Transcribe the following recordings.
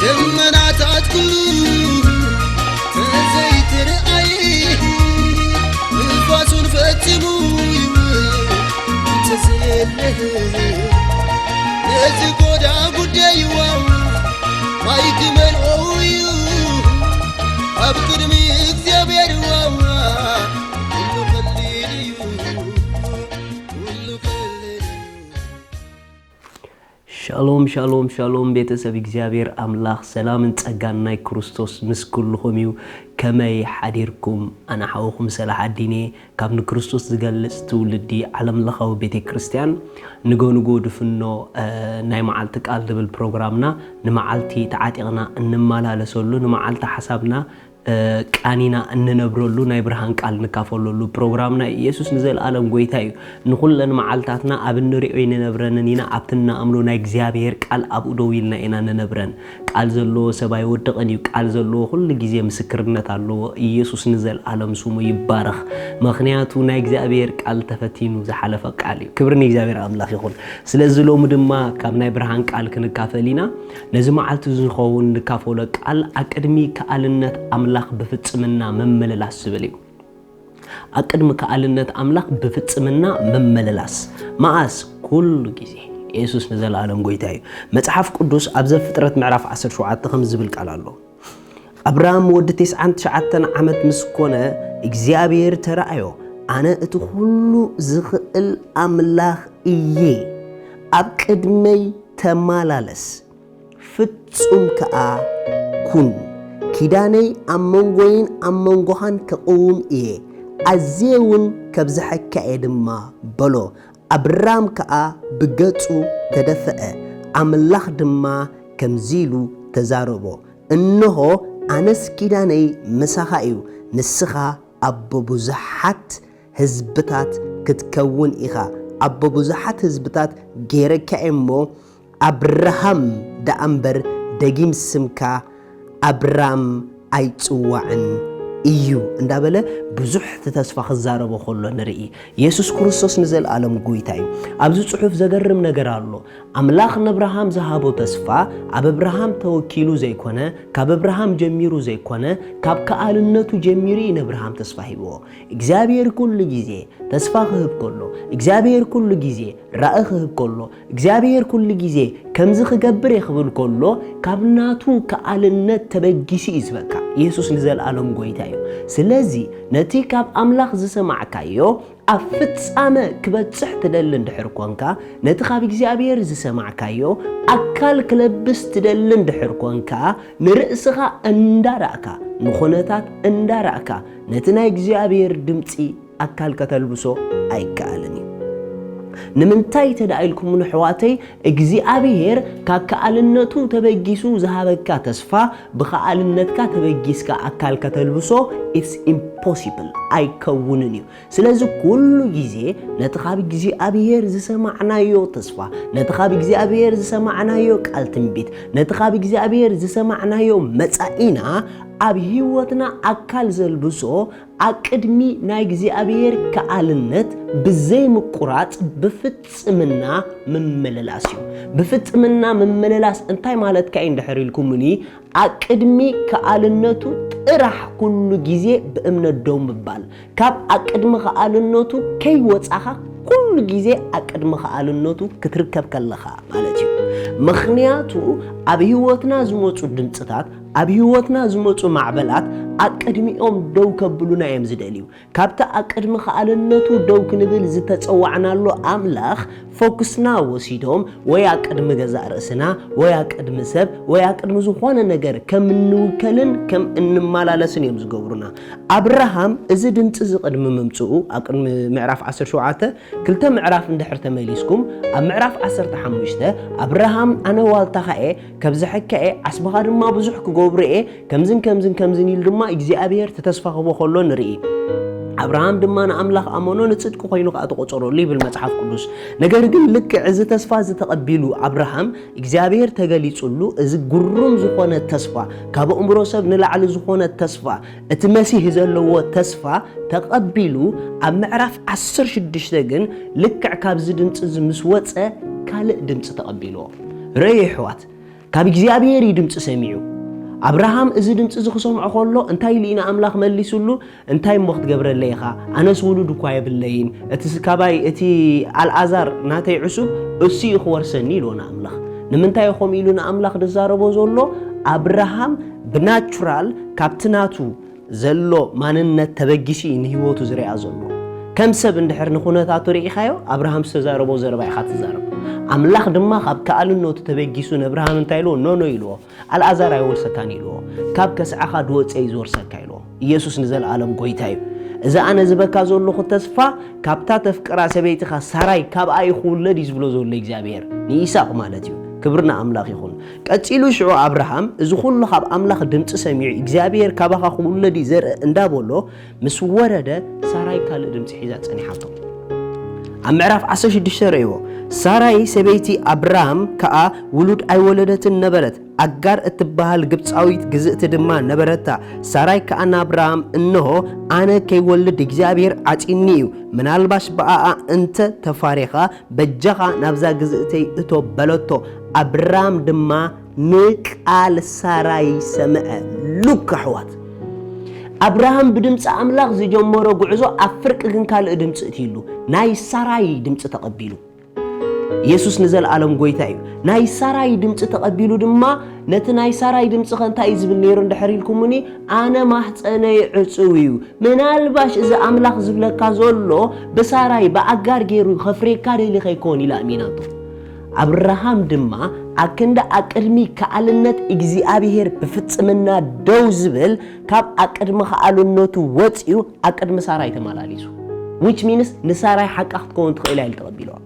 ደመናታት ኩሉ ተዘይትርኣይ፣ ንፋሱን ፈጺሙ ይውል እንተዘየለ፣ ነዚ ጎዳ ጉዳይዋ ማይ ክመልኦ እዩ ኣብ ቅድሚ እግዚኣብሔር ዋዋ። ኩሉ ቀሊል እዩ፣ ኩሉ ቀሊል እዩ። ሻሎም ሻሎም ሻሎም፣ ቤተሰብ እግዚኣብሔር ኣምላኽ፣ ሰላምን ጸጋን ናይ ክርስቶስ ምስ ኩልኹም እዩ። ከመይ ሓዲርኩም? ኣነ ሓውኹም ሰላሓዲን እየ፣ ካብ ንክርስቶስ ዝገልጽ ትውልዲ ዓለም ለኻዊ ቤተ ክርስቲያን። ንጎ ንጎ ድፍኖ፣ እ፣ ናይ መዓልቲ ቃል ዝብል ፕሮግራምና፣ ንመዓልቲ ተዓጢቕና እንመላለሰሉ፣ ንመዓልቲ ሓሳብና እ፣ ቃኒና እንነብረሉ ናይ ብርሃን ቃል ንካፈለሉ ፕሮግራምና እዩ። ኢየሱስ ንዘለኣለም ጎይታ እዩ። ንኹለን መዓልታትና ኣብ እንሪኦ ኣይንነብረንን ኢና፣ ኣብቲ እንኣምኖ ናይ እግዚኣብሔር ቃል ኣብኡ ደው ኢልና ኢና ንነብረን። ቃል ዘለዎ ሰብ ኣይወድቕን እዩ። ቃል ዘለዎ ኩሉ ግዜ ምስክርነት ኣለዎ። ኢየሱስ ንዘለኣለም ስሙ ይባረኽ። ምኽንያቱ ናይ እግዚኣብሔር ቃል ተፈቲኑ ዝሓለፈ ቃል እዩ። ክብሪ ንእግዚኣብሔር ኣምላኽ ይኹን። ስለዚ ሎሚ ድማ ካብ ናይ ብርሃን ቃል ክንካፈል ኢና። ነዚ መዓልቲ ዝኸውን ንካፈሎ ቃል ኣቅድሚ ከኣልነት ኣምላኽ ብፍጽምና ምምልላስ ዝብል እዩ። ኣቅድሚ ከኣልነት ኣምላኽ ብፍጽምና ምምልላስ። መኣስ? ኩሉ ግዜ። የሱስ ንዘለኣለም ጎይታ እዩ። መጽሓፍ ቅዱስ ኣብ ዘፍጥረት ምዕራፍ ዓሰርተ ሸውዓተ ከም ዝብል ቃል ኣሎ። ኣብርሃም ወዲ ተስዓን ትሽዓተን ዓመት ምስ ኮነ፣ እግዚኣብሔር ተራእዮ፣ ኣነ እቲ ኩሉ ዝኽእል ኣምላኽ እየ። ኣብ ቅድመይ ተማላለስ፣ ፍጹም ከኣ ኩን። ኪዳነይ ኣብ መንጎይን ኣብ መንጎኻን ከቕውም እየ፣ ኣዝየ እውን ከብዝሐካ እየ ድማ በሎ። ኣብራም ከኣ ብገጹ ተደፍአ፣ ኣምላኽ ድማ ከምዚ ኢሉ ተዛረቦ፣ እንሆ፣ ኣነስ ኪዳነይ ምሳኻ እዩ፣ ንስኻ ኣቦ ብዙሓት ህዝብታት ክትከውን ኢኻ። ኣቦ ብዙሓት ህዝብታት ገይረካ እየ እሞ፣ ኣብርሃም ደኣ እምበር ደጊም ስምካ ኣብራም ኣይጽዋዕን እዩ እንዳበለ ብዙሕ እቲ ተስፋ ክዛረቦ ከሎ ንርኢ። የሱስ ክርስቶስ ንዘለኣለም ጎይታ እዩ። ኣብዚ ጽሑፍ ዘገርም ነገር ኣሎ። ኣምላኽ ነብርሃም ዝሃቦ ተስፋ ኣብ ኣብርሃም ተወኪሉ ዘይኮነ፣ ካብ ኣብርሃም ጀሚሩ ዘይኮነ፣ ካብ ከኣልነቱ ጀሚሩ እዩ ነብርሃም ተስፋ ሂብዎ። እግዚኣብሔር ኩሉ ግዜ ተስፋ ክህብ ከሎ፣ እግዚኣብሔር ኩሉ ግዜ ራኢ ክህብ ከሎ፣ እግዚኣብሔር ኩሉ ግዜ ከምዚ ክገብር እየ ክብል ከሎ፣ ካብ ናቱ ከኣልነት ተበጊሱ እዩ ዝበካ። የሱስ ንዘለኣለም ጎይታ እዩ። ስለዚ ነቲ ካብ ኣምላኽ ዝሰማዕካዮ ኣብ ፍጻመ ክበጽሕ ትደሊ እንድሕር ኮንካ፣ ነቲ ካብ እግዚኣብሔር ዝሰማዕካዮ ኣካል ክለብስ ትደሊ እንድሕር ኮንካ፣ ንርእስኻ እንዳራእካ፣ ንኹነታት እንዳራእካ፣ ነቲ ናይ እግዚኣብሔር ድምጺ ኣካል ከተልብሶ ኣይከኣልን እዩ። ንምንታይ ተደኣ ኢልኩምኒ ኣሕዋተይ፣ እግዚኣብሔር ካብ ከኣልነቱ ተበጊሱ ዝሃበካ ተስፋ ብኸኣልነትካ ተበጊስካ ኣካል ከተልብሶ፣ it's impossible፣ ኣይከውንን እዩ። ስለዚ ኩሉ ግዜ ነቲ ካብ እግዚኣብሔር ዝሰማዕናዮ ተስፋ፣ ነቲ ካብ እግዚኣብሔር ዝሰማዕናዮ ቃል ትንቢት፣ ነቲ ካብ እግዚኣብሔር ዝሰማዕናዮ መጻኢና ኣብ ህይወትና ኣካል ዘልብሶ ኣቅድሚ ናይ እግዚኣብሔር ከኣልነት ብዘይ ምቁራጽ ብፍጽምና ምምልላስ እዩ። ብፍጽምና ምምልላስ እንታይ ማለትካ እዩ እንድሕር ኢልኩምኒ፣ ኣቅድሚ ከኣልነቱ ጥራሕ ኩሉ ግዜ ብእምነት ደው ምባል። ካብ ኣቅድሚ ከኣልነቱ ከይወጻኻ ኩሉ ግዜ ኣቅድሚ ከኣልነቱ ክትርከብ ከለኻ ማለት እዩ። ምኽንያቱ ኣብ ህይወትና ዝመጹ ድምጽታት፣ ኣብ ህይወትና ዝመጹ ማዕበላት ኣቅድሚኦም ደው ከብሉና እዮም ዝደልዩ። ካብቲ ኣቅድሚ ከኣልነቱ ደው ክንብል ዝተጸዋዕናሉ ኣምላኽ ፎኩስና ወሲዶም ወይ ኣቅድሚ ገዛእ ርእስና ወይ ኣቅድሚ ሰብ ወይ ኣቅድሚ ዝኾነ ነገር ከም እንውከልን ከም እንመላለስን እዮም ዝገብሩና። ኣብርሃም እዚ ድምጺ እዚ ቅድሚ ምምጽኡ፣ ኣብ ቅድሚ ምዕራፍ ዓሰርተ ሸውዓተ ክልተ ምዕራፍ እንድሕር ተመሊስኩም፣ ኣብ ምዕራፍ ዓሰርተ ሓሙሽተ ኣብርሃም ኣነ ዋልታኻ እየ፣ ከብዝሐካ እየ፣ ዓስብኻ ድማ ብዙሕ ክገብሮ እየ፣ ከምዝን ከምዝን ከምዝን ኢሉ ድማ እግዚኣብሔር ተተስፋ ክህቦ ከሎ ንርኢ። ኣብርሃም ድማ ንኣምላኽ ኣመኖ፣ ንጽድቂ ኮይኑ ከኣ ተቖጸረሉ ይብል መጽሓፍ ቅዱስ። ነገር ግን ልክዕ እዚ ተስፋ እዚ ተቐቢሉ ኣብርሃም እግዚኣብሔር ተገሊጹሉ፣ እዚ ግሩም ዝኾነ ተስፋ፣ ካብ ኣእምሮ ሰብ ንላዕሊ ዝኾነ ተስፋ፣ እቲ መሲህ ዘለዎ ተስፋ ተቐቢሉ ኣብ ምዕራፍ ዓሰርተ ሽዱሽተ ግን ልክዕ ካብዚ ድምፂ እዚ ምስ ወፀ ካልእ ድምፂ ተቐቢልዎ። ረዩ ኣሕዋት፣ ካብ እግዚኣብሔር እዩ ድምፂ ሰሚዑ። ኣብርሃም እዚ ድምፂ እዚ ክሰምዖ ከሎ እንታይ ኢሉ ኢና ኣምላኽ መሊሱሉ? እንታይ እሞ ክትገብረለይ ኢኻ? ኣነስ ውሉድ እኳ የብለይን። እቲ ካባይ እቲ ኣልኣዛር ናተይ ዕሱብ እሱ እዩ ክወርሰኒ ኢልዎ ንኣምላኽ። ንምንታይ እዩ ከምኡ ኢሉ ንኣምላኽ ዝዛረቦ ዘሎ? ኣብርሃም ብናቹራል ካብቲ ናቱ ዘሎ ማንነት ተበጊሱ እዩ ንህይወቱ ዝሪኣ ዘሎ። ከም ሰብ እንድሕር ንኩነታቱ ርኢኻዮ ኣብርሃም ዝተዛረቦ ዘረባ ኢኻ ትዛረብ። ኣምላኽ ድማ ካብ ከኣልነቱ ተበጊሱ ንኣብርሃም እንታይ ኢልዎ? ኖኖ ኢልዎ። ኣልኣዛር ኣይወርሰካን ኢልዎ። ካብ ከስዕኻ ዝወፀ እዩ ዝወርሰካ ኢልዎ። ኢየሱስ ንዘለኣለም ጎይታ እዩ። እዚ ኣነ ዝበካ ዘለኹ ተስፋ ካብታ ተፍቅራ ሰበይትኻ ሳራይ ካብኣ እዩ ክውለድ እዩ ዝብሎ ዘሎ እግዚኣብሔር ንይስሐቅ ማለት እዩ። ክብሪ ንኣምላኽ ይኹን። ቀጺሉ ሽዑ ኣብርሃም እዚ ኩሉ ካብ ኣምላኽ ድምጺ ሰሚዑ እግዚኣብሔር ካባኻ ክውለድ እዩ ዘርኢ እንዳበሎ ምስ ወረደ ሳራይ ካልእ ድምጺ ሒዛ ጸኒሓቶ። ኣብ ምዕራፍ ዓሰርተ ሽዱሽተ ረእይዎ። ሳራይ ሰበይቲ ኣብርሃም ከኣ ውሉድ ኣይወለደትን ነበረት። ኣጋር እትበሃል ግብጻዊት ግዝእቲ ድማ ነበረታ። ሳራይ ከኣ ንኣብርሃም እንሆ ኣነ ከይወልድ እግዚኣብሔር ዓጺኒ እዩ። ምናልባሽ ብኣኣ እንተ ተፋሪኻ በጃኻ ናብዛ ግዝእተይ እቶ በለቶ። ኣብርሃም ድማ ንቃል ሳራይ ሰምዐ። ሉክ ኣሕዋት፣ ኣብርሃም ብድምፂ ኣምላኽ ዝጀመሮ ጉዕዞ ኣብ ፍርቂ ግን ካልእ ድምፂ እትይሉ ናይ ሳራይ ድምፂ ተቐቢሉ። ኢየሱስ ንዘለኣለም ጎይታ እዩ። ናይ ሳራይ ድምፂ ተቐቢሉ ድማ ነቲ ናይ ሳራይ ድምፂ ከ እንታይ እዩ ዝብል ነይሩ እንድሕር ኢልኩምኒ፣ ኣነ ማህፀነይ ዕፅው እዩ። ምናልባሽ እዚ ኣምላኽ ዝብለካ ዘሎ ብሳራይ ብኣጋር ገይሩ ከፍርየካ ደሊ ከይኮን ኢላ ኣሚናቶ። ኣብርሃም ድማ ኣክንዲ ኣቅድሚ ከኣልነት እግዚኣብሔር ብፍጽምና ደው ዝብል ካብ ኣቅድሚ ከኣልነቱ ወፂኡ ኣቅድሚ ሳራይ ተመላሊሱ። Which means ንሳራይ ሓቃ ክትከውን ትኽእል እያ ኢሉ ተቐቢልዋ።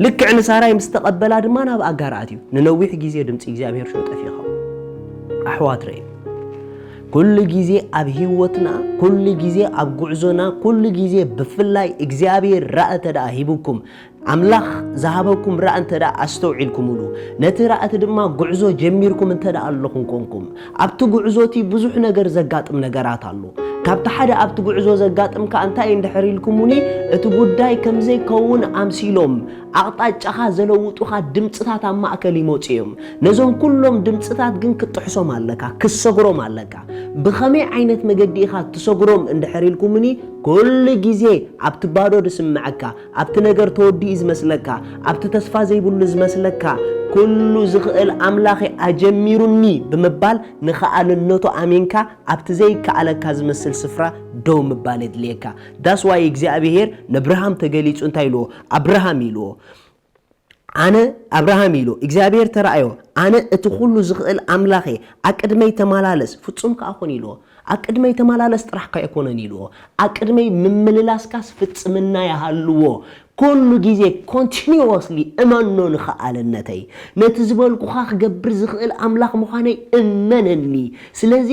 ልክዕ ንሳራይ ምስ ተቐበላ ድማ ናብ ኣጋር ኣትዩ። ንነዊሕ ግዜ ድምፂ እግዚኣብሔር ሽዑ ጠፊእኻ። ኣሕዋት ረይ ኩሉ ግዜ ኣብ ህይወትና፣ ኩሉ ግዜ ኣብ ጉዕዞና፣ ኩሉ ግዜ ብፍላይ እግዚኣብሔር ራእ እንተ ደኣ ሂብኩም፣ ኣምላኽ ዝሃበኩም ራእ እንተ ደኣ ኣስተውዒልኩምሉ፣ ነቲ ራእቲ ድማ ጉዕዞ ጀሚርኩም እንተ ደኣ ኣለኹም ኮንኩም፣ ኣብቲ ጉዕዞ እቲ ብዙሕ ነገር ዘጋጥም ነገራት ኣሎ። ካብቲ ሓደ ኣብቲ ጉዕዞ ዘጋጥም ከኣ እንታይ እንድሕር ኢልኩምኒ፣ እቲ ጉዳይ ከም ዘይከውን ኣምሲሎም፣ ኣቕጣጫኻ ዘለውጡኻ ድምጽታት ኣብ ማእከል ይመጹ እዮም። ነዞም ኩሎም ድምጽታት ግን ክትጥሕሶም ኣለካ፣ ክትሰግሮም ኣለካ። ብኸመይ ዓይነት መገዲ ኢኻ ትሰግሮም እንድሕር ኢልኩምኒ፣ ኩሉ ግዜ ኣብቲ ባዶ ዝስምዐካ፣ ኣብቲ ነገር ተወዲኡ ዝመስለካ፣ ኣብቲ ተስፋ ዘይብሉ ዝመስለካ፣ ኩሉ ዝኽእል ኣምላኽ ኣጀሚሩኒ ብምባል ንኸኣልነቱ ኣሚንካ ኣብቲ ዘይከኣለካ ዝመስል ስፍራ ደው ምባል የድልየካ። That's why እግዚኣብሔር ንኣብርሃም ተገሊጹ እንታይ ኢልዎ? ኣብርሃም ኢልዎ። ኣነ ኣብርሃም ኢሉ እግዚኣብሔር ተራእዮ፣ ኣነ እቲ ኩሉ ዝኽእል ኣምላኽ እየ፣ ኣቅድመይ ተመላለስ፣ ፍጹም ከኣ ኩን ኢልዎ። ኣቅድመይ ተመላለስ ጥራሕ ከ ኣይኮነን ኢልዎ፣ ኣቅድመይ ምምልላስካስ ፍጽምና ይሃልዎ። ኩሉ ግዜ ኮንቲኒወስሊ እመኖ ንኸኣልነተይ። ነቲ ዝበልኩኻ ክገብር ዝኽእል ኣምላኽ ምዃነይ እመነኒ። ስለዚ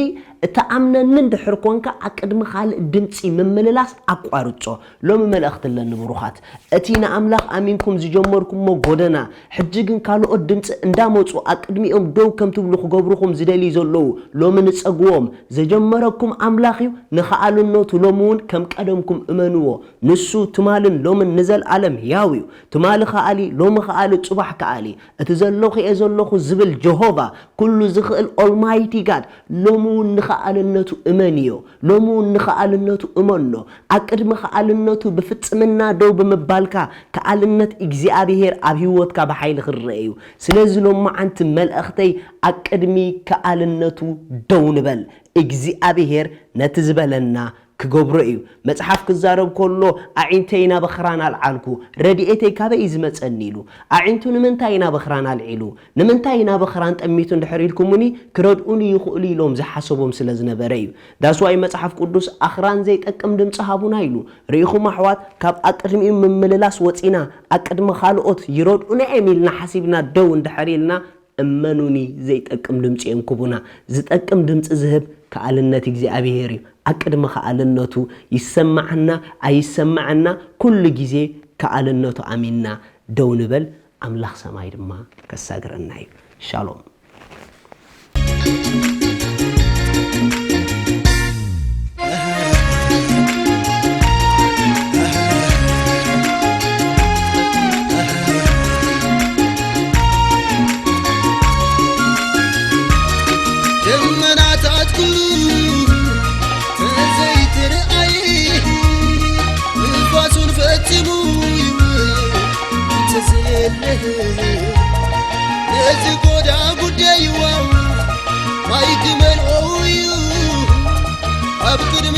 እትኣምነኒ እንድሕር ኮንካ ኣቅድሚ ካልእ ድምጺ ምምልላስ ኣቋርጾ። ሎሚ መልእኽቲ ኣለኒ ብሩኻት። እቲ ንኣምላኽ ኣሚንኩም ዝጀመርኩሞ ጎደና፣ ሕጂ ግን ካልኦት ድምጺ እንዳመጹ ኣቅድሚኦም ደው ከም ትብሉ ክገብሩኹም ዝደልዩ ዘለዉ፣ ሎሚ ንጸግዎም። ዘጀመረኩም ኣምላኽ እዩ፣ ንኸኣልነቱ ሎሚ እውን ከም ቀደምኩም እመንዎ። ንሱ ትማልን ሎምን ንዘልኣለም ሕያው እዩ። ትማሊ ከኣሊ፣ ሎሚ ከኣሊ፣ ጽባሕ ከኣሊ። እቲ ዘለኹ እየ ዘለኹ ዝብል ጀሆቫ፣ ኩሉ ዝኽእል ኦልማይቲ ጋድ፣ ሎሚ እውን ንኸኣልነቱ እመንዮ። ሎሚ እውን ንኸኣልነቱ እመኖ። ኣቅድሚ ከኣልነቱ ብፍጽምና ደው ብምባልካ፣ ከኣልነት እግዚኣብሔር ኣብ ህይወትካ ብሓይሊ ክረአ እዩ። ስለዚ ሎማዓንቲ መልእኽተይ፣ ኣቅድሚ ከኣልነቱ ደው ንበል። እግዚኣብሔር ነቲ ዝበለና ክገብሮ እዩ። መጽሓፍ ክዛረብ ከሎ፣ ኣዒንተይ ናብ ኣኽራን ኣልዓልኩ፣ ረድኤተይ ካበይ እዩ ዝመጸኒ ኢሉ። ኣዒንቱ ንምንታይ እዩ ናብ ኣኽራን ኣልዒሉ? ንምንታይ እዩ ናብ ኣኽራን ጠሚቱ እንድሕር ኢልኩምኒ፣ ክረድኡኒ ይኽእሉ ኢሎም ዝሓሰቦም ስለ ዝነበረ እዩ። That's why መጽሓፍ ቅዱስ ኣኽራን ዘይጠቅም ድምጺ ሃቡና ኢሉ። ርኢኹም ኣሕዋት፣ ካብ ኣቅድሚኡ ምምልላስ ወጺና፣ ኣቅድሚ ካልኦት ይረድኡና እዮም ኢልና ሓሲብና ደው እንድሕር ኢልና፣ እመኑኒ ዘይጠቅም ድምጺ እዮም ክቡና። ዝጠቅም ድምጺ ዝህብ ከኣልነት እግዚኣብሔር እዩ። ኣቅድሚ ከኣልነቱ ይሰማዓና ኣይሰማዓና፣ ኩሉ ግዜ ከኣልነቱ ኣሚንና ደው ንበል፣ ኣምላኽ ሰማይ ድማ ከሳግረና እዩ። ሻሎም። ደመናታት ኩሉ ተዘይትርኣይ፣ ንፋሱን ፈጺሙ ይውል እንተዘየለ፣ ነዚ ጎዳ ጉዳይዋ ማይ ክመልኦ እዩ ኣብ ቅድሚ